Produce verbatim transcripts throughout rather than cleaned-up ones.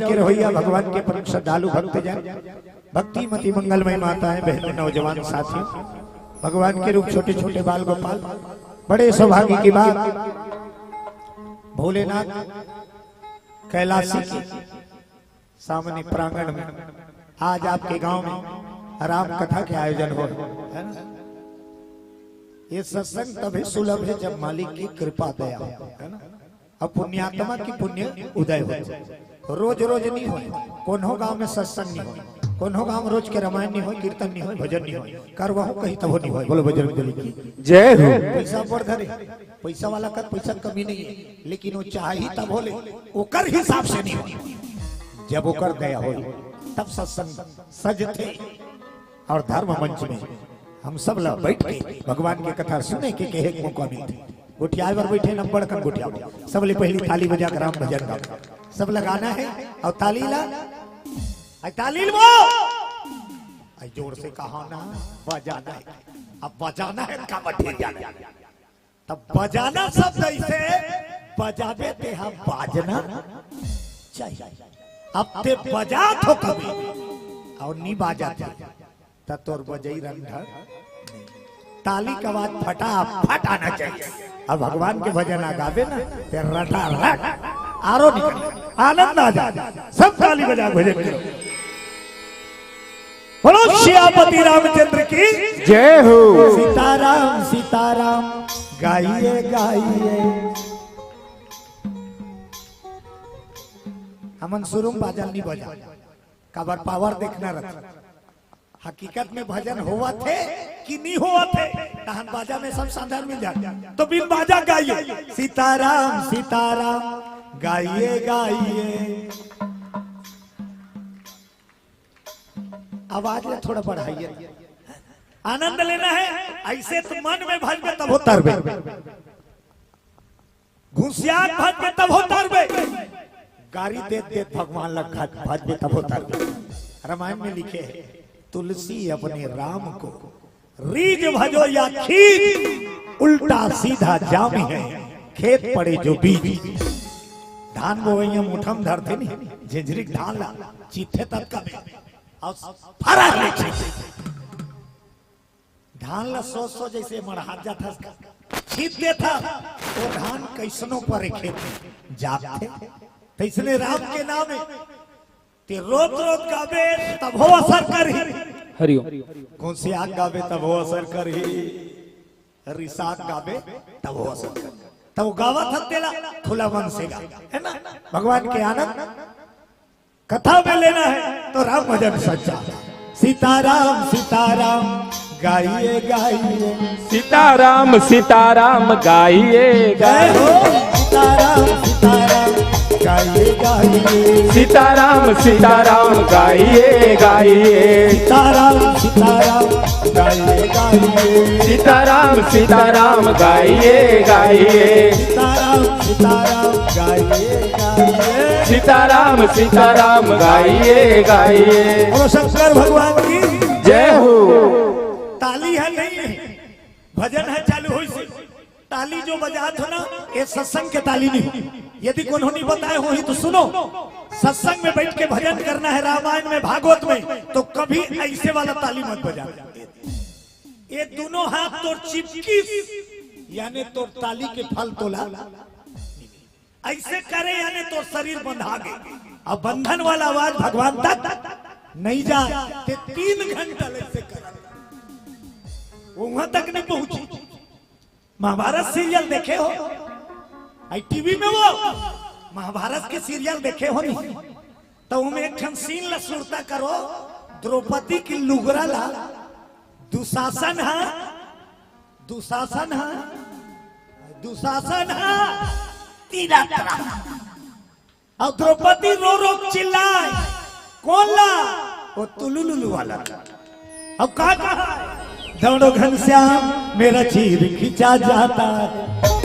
के रहोइया, भगवान के परम श्रद्धालु भक्तजन, भक्तिमती मंगलमय माताएं, बहनों, नौजवान साथियों, भगवान के रूप छोटे छोटे बाल गोपाल, बड़े सौभाग्य की बात। भोलेनाथ कैलाशी के सामने प्रांगण में आज आपके गांव में राम कथा के आयोजन हो, है ना? ये सत्संग तभी सुलभ है जब मालिक की कृपा दया हो, है ना? अब पुण्यात्मा की पुण्य उदय हो। रोज रोज नहीं हो, कोनो गांव में सत्संग नहीं हो, कोनो गांव में रोज के रामायण नहीं हो, कीर्तन नहीं हो, भजन नहीं हो, करवाहू कहीं तभो नहीं हो। बोलो बजरंग बली की जय हो। पैसा बढ़ धरे, पैसा वाला का पैसा कमी नहीं है, लेकिन वो चाही तब होले, ओकर हिसाब से नहीं हो। जब ओकर दया हो, तब सत्संग सजथे। और धर्म मंच में हम सब ला बैठ के भगवान के कथा सुने के कहे के मौका मिलथे। गोठियाए बर बैठे न, बड़कन गोठियाओ। सब ले पहली ताली बजा के राम भजन गाओ। सब लगाना है और ताली ला, आई ताली लो, आई जोर से कहा ना, बजाना है। अब बजाना है, का बठे जाना। तब बजाना शब्द ऐसे, बजाबे ते हम बाजना चाहिए। अब ते बजा तो कभी और नहीं बाजा थे, त तोर बजई रंधर नहीं। ताली का आवाज फटा फट आना चाहिए। अब भगवान के भजन आ गाबे ना, ते रटा रट आरो निकल, आनंद आ जाए। सब ताली बजा के भजन करो। बोलो सियापति रामचंद्र की जय हो। सीताराम सीताराम गाइए गाइए। हमन शुरू में बाजा नहीं बजा, काबर पावर देखना रहता। हकीकत में भजन होवत हे कि नहीं होवत हे, तहन बाजा में सब साधन मिल जाए। तो बिन बाजा गाइए, सीताराम सीताराम गाइए गाइए। आवाज ला थोड़ा बढ़ाइए, आनंद लेना है। ऐसे तो मन में भजबे तब होता रे, घुसियार भजबे तब होता रे, गारी देत देत भगवान ला घात भजबे तब होता रे। रामायण में लिखे है, तुलसी अपने राम को रीझ भजो या खींच, उल्टा सीधा जाम है खेत पड़े जो बीज। धान बोवइया मुठा म धरथे नी, झिझरी के धान ला चीथे ततका में, अउ फरक ले चीथे। धान ला सोच सोच जैसे मड़हात जाथस, छीत देथस, वो धान कैसनो परे खेत में जाथे। तैसने राम के नाम है, ते रोत रोत गाबे तभो असर करही। हरिओम। कौन से आग गाबे तभो असर करही, रिसात गाबे तभो असर करही। तब गावत हत्तेला खुला मन से गा, है ना? भगवान के आनंद कथा में लेना है तो राम भजन सच्चा। सीताराम सीताराम गाइए गाइए। सीताराम सीताराम गाइए गाइए। सीताराम सीताराम गाइए गाइए। सीताराम सीताराम गाइए गाइए। सीताराम सीताराम गाइए गाइए। सीताराम सीताराम गाइए गाइए। सीताराम सीताराम गाइए गाइए। सीताराम सीताराम गाइए गाइए। बोलो शंकर भगवान की जय हो। ताली है नहीं, भजन है चालू होइसे। ताली जो बजात हो ना, ये सत्संग के ताली नहीं। यदि कोनो नहीं बताए होही तो सुनो, सत्संग में बैठ के भजन करना है, रामायण में, भागवत में, तो कभी ऐसे वाला ताली मत बजा। ये दोनों हाथ तोर चिपकिस, यानी तोर ताली के फल तोला। ऐसे करे यानी तोर शरीर बंधा गे। अब बंधन वाला आवाज भगवान तक नहीं जाए, ते तीन घंटा ऐसे कर, वो वहां तक नहीं पहुंची। महाभारत सीरियल देखे हो? आई टीवी में वो महाभारत के सीरियल देखे हो नहीं? तो उमे एक ठन सीन ला सुरता करो, द्रौपदी के लुगरा ला दुशासन हा, दुशासन हा, दुशासन हा, तीरथ रहा। अब द्रौपदी रो रो चिल्लाए, कौन ला? वो तुलुलुलु वाला। अब का कहा? दौड़ो घनश्याम, मेरा चीर खींचा जाता है।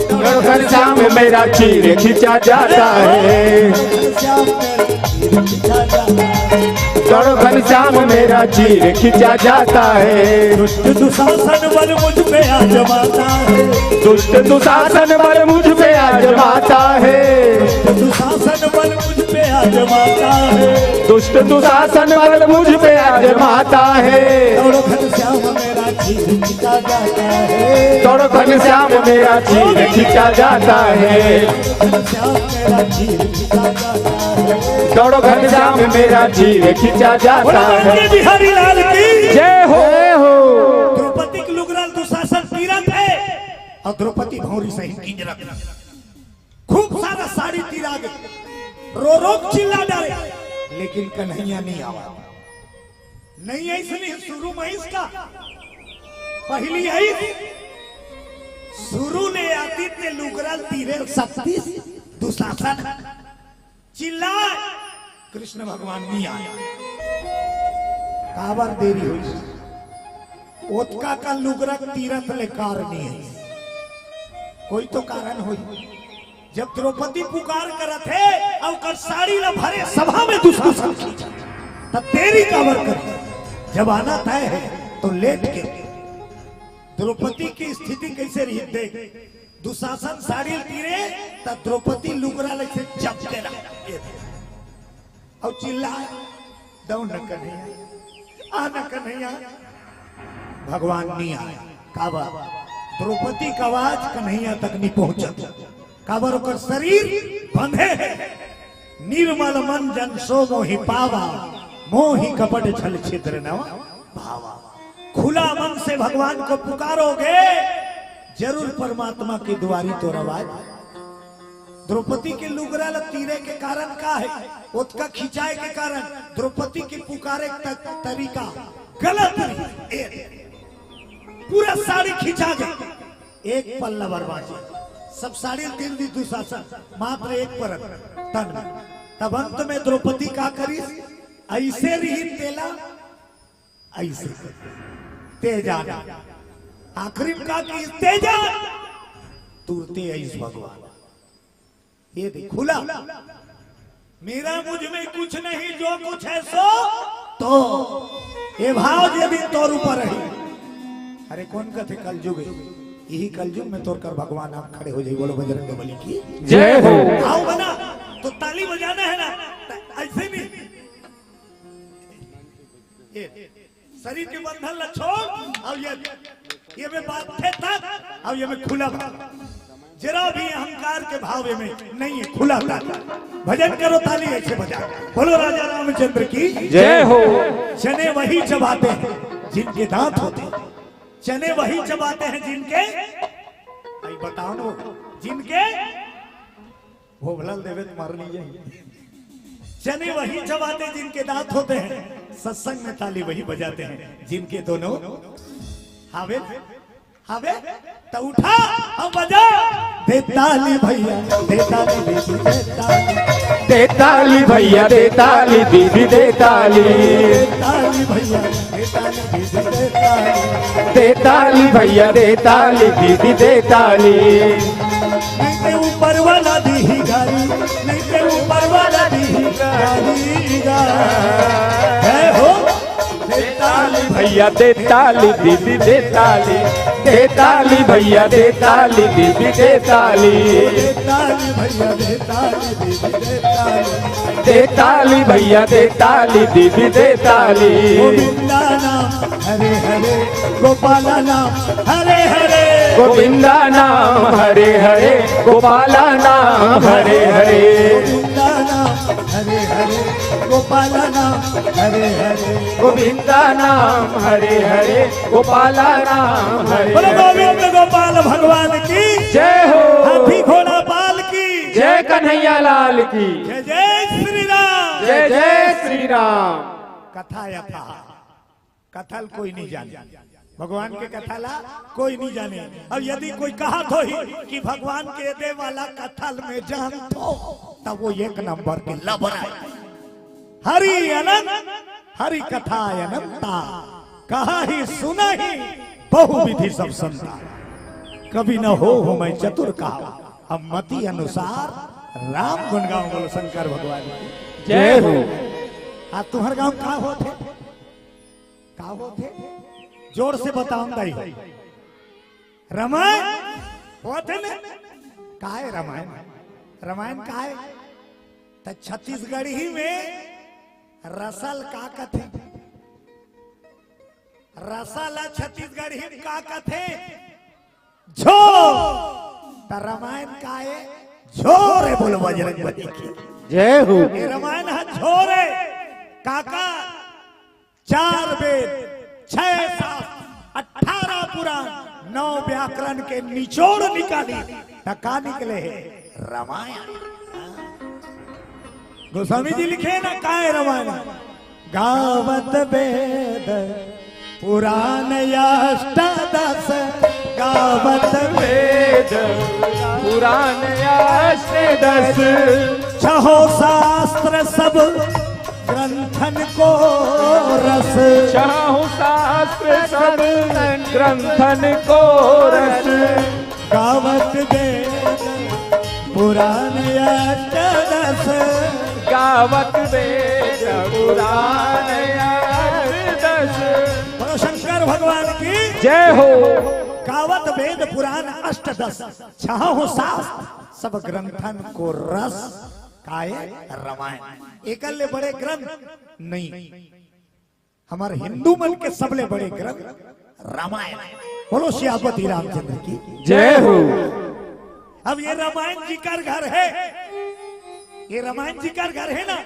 दौड़ो घनश्याम, मेरा चीर खींचा जाता है। घनश्याम, मेरा चीर खींचा जाता है। दौड़ो घनश्याम, मेरा चीर खींचा जाता है। दुष्ट दुशासन बल मुझ पे आजमाता है। दुष्ट दुशासन बल मुझ पे आजमाता है। दुष्ट दुशासन बल मुझ पे आजमाता है। दुष्ट दुशासन बल मुझ पे आजमाता है। दौड़ो घनश्याम मेरा चीर खींचा जाता है। दौड़ो घनश्याम मेरा चीर खींचा जाता है। घनश्याम मेरा चीर खींचा जाता है। दौड़ो घनश्याम मेरा चीर खींचा जाता बोलो है। के बिहारी लाल की जय हो। जय हो। द्रौपदी के लुगरा ल दुशासन तीरत हे अउ द्रौपदी भौंरी सहित किंजरत हे। खूब सारा साड़ी तीरा गे, रो रो के चिल्ला डारे, लेकिन कन्हैया नहीं आवा। नहीं आइस नहीं, शुरू में आइस का, पहली आइस। शुरू ले आतिस ते लुगरा ल तीरे ल सकतिस दुशासन। चिल्लाय, कृष्ण भगवान नहीं आय। काबर देरी होइस? ओतका कन लुगरा ल तीरत ले कार नहीं आइस। कोई तो कारण होही। जब द्रौपदी पुकार करत हे अउ ओकर साड़ी ल भरे सभा में दुशासन खींचत, त देरी काबर कर? जब आना तय हे तो लेट के। द्रौपदी के स्थिति कइसे रहिस देख। दुशासन साड़ी ल तीरे त द्रौपदी लुगरा ल अइसे जब के रख अउ चिल्लाय, "दौड़ न कन्हैया, आ न कन्हैया।" भगवान नहीं आय। काबर? द्रौपदी के आवाज कन्हैया तक नहीं पहुंचत। काबर? ओकर शरीर बंधे हे। निर्मल मन जन सो मोहि पावा, मोहि कपट छल छिद्र न भावा। खुला मन से भगवान को पुकारोगे, जरूर परमात्मा के दुआरी तोर आवाज। द्रौपदी के लुगरा ल तीरे के कारण का हे? ओतका खिंचाय के कारण द्रौपदी के पुकारे के त-, तरीका गलत रहिस। ए, पूरा साड़ी खिंचा गे, एक पल्ला बर बांचे। सब साड़ी ल तीर दिस दुशासन, मात्र एक परत तन में। तब अंत में द्रौपदी का करिस? अइसे रहिस तेला अइसे कर, तेजा। आखिरी में का कहिस? तेजा। तुरते आइस भगवान। ये देख, खुला। मेरा मुझ में कुछ नहीं, जो कुछ है सो तो। ए भाव जे दिन तोर ऊपर रही। अरे कोन कथे कलजुग हे? इही कलजुग में तोर कर भगवान आप खड़े हो जाही। बोलो बजरंग बली की जय हो। आओ बना, तो ताली बजाना हे ना, त-, अइसे नहीं। ये शरीर के बंधन ला छोड़, अउ ये, ये में बात थे तक, अउ ये में खुला भाव। जरा भी अहंकार के भाव ये में नहीं हे, खुला ताली। भजन करो, ताली अइसे बजा। बोलो राजा रामचंद्र की जय हो। चने वही चबाते हैं जिनके दांत होते हैं। चने वही चबाते हैं जिनके, भाई बताओ ना, जिनके भोभला ल देबे त मर नहीं जाही। चने वही चबाते जिनके दांत होते हैं, सत्संग में ताली वही बजाते हैं जिनके दोनों। हावे, हावे, त उठा अउ बजा। दे ताली भैया, दे ताली दीदी, दे ताली। दे ताली भैया, दे ताली दीदी, दे ताली। दे ताली भैया, दे ताली दीदी, दे ताली। दे ताली भैया, दे ताली दीदी, दे ताली। नहीं ते ऊपर वाला दीही गारी, नहीं ते ऊपर वाला दीही गारी गा। जय हो। दे ताली भैया, दे ताली दीदी, दे ताली। दे ताली भैया, दे ताली दीदी, दे ताली। दे ताली भैया, दे ताली दीदी, दे ताली। दे ताली भैया, दे ताली दीदी, दे ताली। गोविंदा नाम हरे हरे, गोपाला नाम हरे हरे। गोविंदा नाम हरे हरे, गोपाला नाम हरे हरे। गोविंदा नाम हरे हरे, गोपाला नाम हरे हरे। गोविंदा नाम हरे हरे, गोपाला नाम हरे बोलो हरे। गोविंद गोपाल भगवान की जय हो। हाथी घोड़ा पाल की जय। कन्हैया लाल की जय। जय श्री राम। जय जय श्री राम। कथा यथा कथा ल कोई नहीं जाने, भगवान के कथा ला कोई नहीं जाने। अब यदि कोई कहत होही कि भगवान के दे वाला कथा ल मैं जानथों, तब वो एक नंबर के लबरा हे। हरि अनंत, हरि कथा अनंता, कहा ही सुना ही बहु विधि सब संता। कवि न होहू मैं चतुर कहावा, अब मति अनुसार राम गुण गावों। बोलो शंकर भगवान की जय हो। आज तुम्हर गांव का होत हे? का होत हे? जोर से बताओ दाई। रमायन होत हे ने? का हे रमायन? रमायन का हे? त छत्तीसगढ़ी में रसा ल का कथे? रसा ल छत्तीसगढ़ी में का कथे? झोर। त रामायण का ए? झोर ए। बोलो बजरंग बली की। जय हो। ये रामायण ह झोर ए। काका, चार वेद, छह शास्त्र, अठारह पुराण, नौ व्याकरण के निचोड़ निकाली, त का निकले हे? रामायण। गोस्वामी जी लिखे ना, काय रामायण? गावत वेद पुराण अष्टदश, गावत वेद पुराण अष्टदश। छहो शास्त्र सब ग्रंथन को रस। छहो शास्त्र सब ग्रंथन को रस। गावत वेद पुराण अष्टदश। गावत वेद पुराण अष्टदश। बोलो शंकर भगवान की जय हो। गावत वेद पुराण अष्टदश, छहो शास्त्र सब ग्रंथन को रस, काय रामायण। एकर ले बड़े ग्रंथ नहीं। हमर हिंदू मन के सबले बड़े ग्रंथ रामायण। बोलो सियापति रामचंद्र की जय हो। अब ये रामायण जिकर घर हे, ये रामायण जिकर घर हे ना,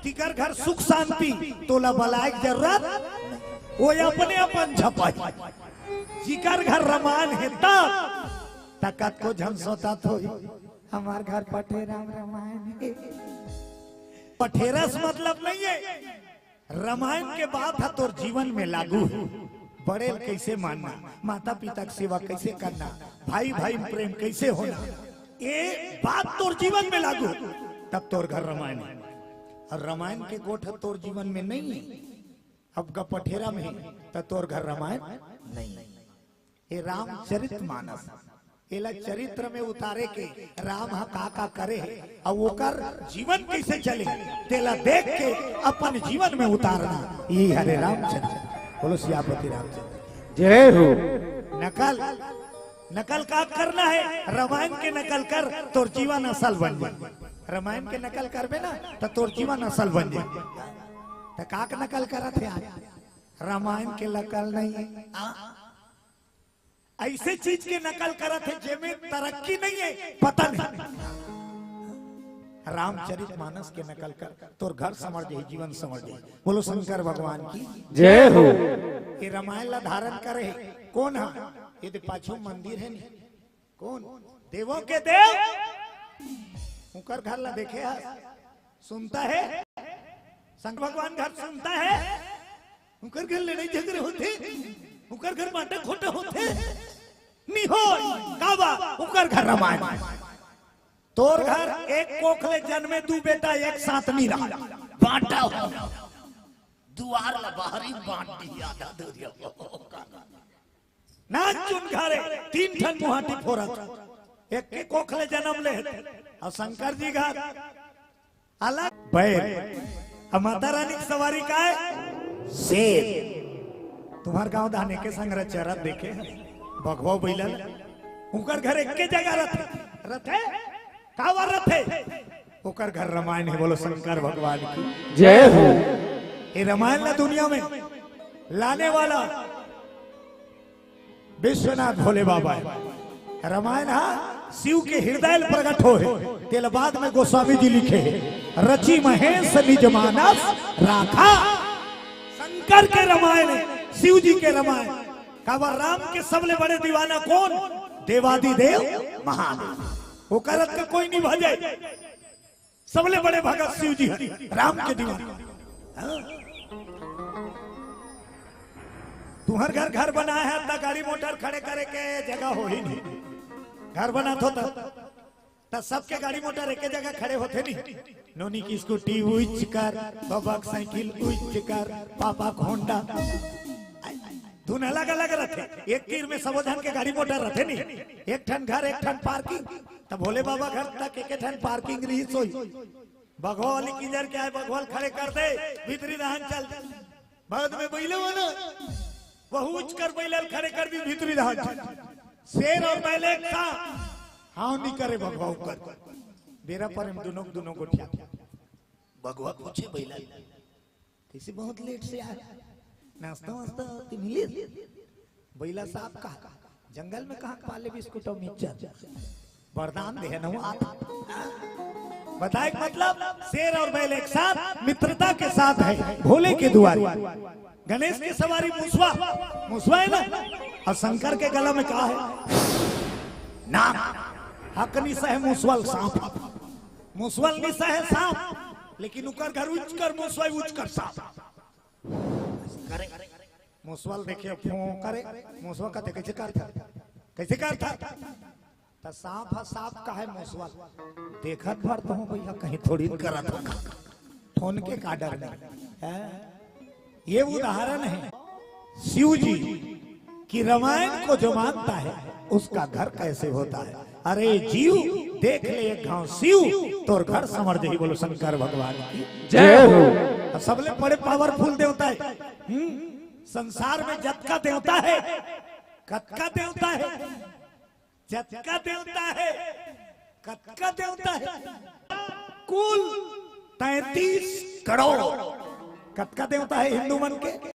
तिकर घर सुख शांति, तोला बलाय के जरूरत नहीं। वो अपने अपन झपाही। जिकर घर रामायण हे तब तक को झन सोता थोई, हमर घर पठेरा म रामायण हे। पठेरा से मतलब नहीं हे, रामायण के बात ह तोर जीवन में लागू हे। बड़े ल कइसे मानना, माता पिता के सेवा कइसे करना, भाई भाई में प्रेम कइसे होना, ये बात तोर जीवन में लागू हे, तब तोर घर रामायण हे। अउ रामायण के गोठ ह तोर जीवन में नहीं हे, अब का पठेरा में हे, त तोर घर रामायण नहीं हे। हे रामचरित मानस, एला चरित्र में उतारे के, राम ह का का करे हे, अउ ओकर जीवन कइसे चले, तेला देख के अपन जीवन में उतारना, ये हरे रामचरित। बोलो सियापति रामचंद्र की जय हो। नकल, नकल का करना हे? रामायण के नकल कर, तोर जीवन असल बन जाय। रामायण के नकल करबे ना, त तोर जीवन असल बन जाय। त का के नकल करत हे आज? रामायण के नकल नहीं हे। आ? अइसे चीज के नकल करत हे, जेमे तरक्की नहीं हे, पतन हे। रामचरित मानस के नकल कर, तोर घर संवर जाही, जीवन संवर जाही। बोलो शंकर भगवान की जय हो। ये रामायण ला धारण करे हे कोन ह? ये दे पाछू मंदिर हे नी, कोन? देवों के देव, उकर घर ला देखे हस? सुनता हे? शंकर भगवान घर सुनता हे? उकर घर लड़ाई झगड़े होथे, उकर घर बांटा खोटा होथे। नहीं होय, काबर? उकर घर रामायण। तोर घर एक कोख ले जनमे दू बेटा एक साथ नहीं रहा, बांटा हो। दुवार ला बाहरी बांट दिही आधा दूरिया। नानचुन घर हे, तीन ठन मुहाटी फोरत, एक के कोख ले जनम ले हे। अउ शंकर जी घर अलग बैल, अउ माता रानी के सवारी काय? शेर। तुम्हर गांव धाने के संग चरत देखे हस, बघवा बइला ल, उकर घर एके जगह रथे, रथे, काबर रथे? ओकर घर रामायण हे। बोलो शंकर भगवान की जय हो। ये रामायण ला दुनिया में लाने वाला विश्वनाथ भोले बाबा हे। रामायण ह शिव के हृदय ल प्रगट होय हे, तेला बाद में गोस्वामी जी लिखे हे, "रचि महेश निज मानस राखा।" शंकर के रामायण हे, शिव जी के रामायण। काबर राम के सबले बड़े दीवाना कोन? देवादिदेव महादेव। ओकर अतका कोई नहीं भजे। सबले बड़े भगत शिव जी हरे, राम के दीवाना। हाँ। तुम्हर घर, घर बनाय हस त गाड़ी मोटर खड़े करे के जगह होही नहीं। घर बनाथो त, त सबके गाड़ी मोटर एके जगह खड़े होथे नहीं। नोनी के स्कूटी उच्च कर, बाबा के साइकिल उच्च कर, पापा के होंडा। धुन अलग अलग रथे, एक तीर में सबो झन के गाड़ी मोटर रथे नहीं। एक ठन घर, एक ठन पार्किंग, त भोले बाबा घर तक एके ठन पार्किंग रहिस होही। बघवा वाली किंजर के आय, बघवा ल खड़े कर दे, भीतरी डहन चल। बाद में बइला वाला, वहू उच्च कर बइला ल खड़े कर दिस भीतरी डहन चल। शेर अउ बैल एक साथ, हाँ नहीं करे बघवा उकर। बेरा परे म दुनों, दुनों गोठिया। बघवा पूछे बइला, "कइसे बहुत लेट से आए, नाश्ता वास्ता तो मिले?" बइला साफ कहा, "जंगल में कहाँ पाले बिस्कुट अउ मिक्सचर, वरदान दे हे ना वो आता।" बताए के मतलब, शेर और बैल एक साथ मित्रता के साथ है, भोले के दुआरे। गणेश की सवारी मुसवा, मुसवा है ना, और शंकर के गला में का है? नाग। हकनी सहे मुसवल सांप, मुसवल नहीं सहे सांप, लेकिन उकर घर उचकर मुसवा उचकर सांप। करे। मुसवल देखे फो करे, मुसवा कहते, "कैसे करता? कैसे करता?" त सांप ह सांप कहे मुसवल, "देखत भर तो हूँ भइया, कहीं थोड़ी करत होगा, ठोनके का डर नहीं है।" ये उदाहरण है। शिव जी की रामायण को जो मानता है, उसका घर कैसे होता है? अरे जीव, देख ले एक घाव शिव, तोर घर संवर जही। बोलो शंकर भगवान की जय हो। और सबले बड़े पावरफुल देवता है, हम्म, संसार में जतका देवता है, कतका देवता है, जतका देवता है, कतका देवता है, कुल तैंतीस करोड़। कतका देवता है हिंदू मन के?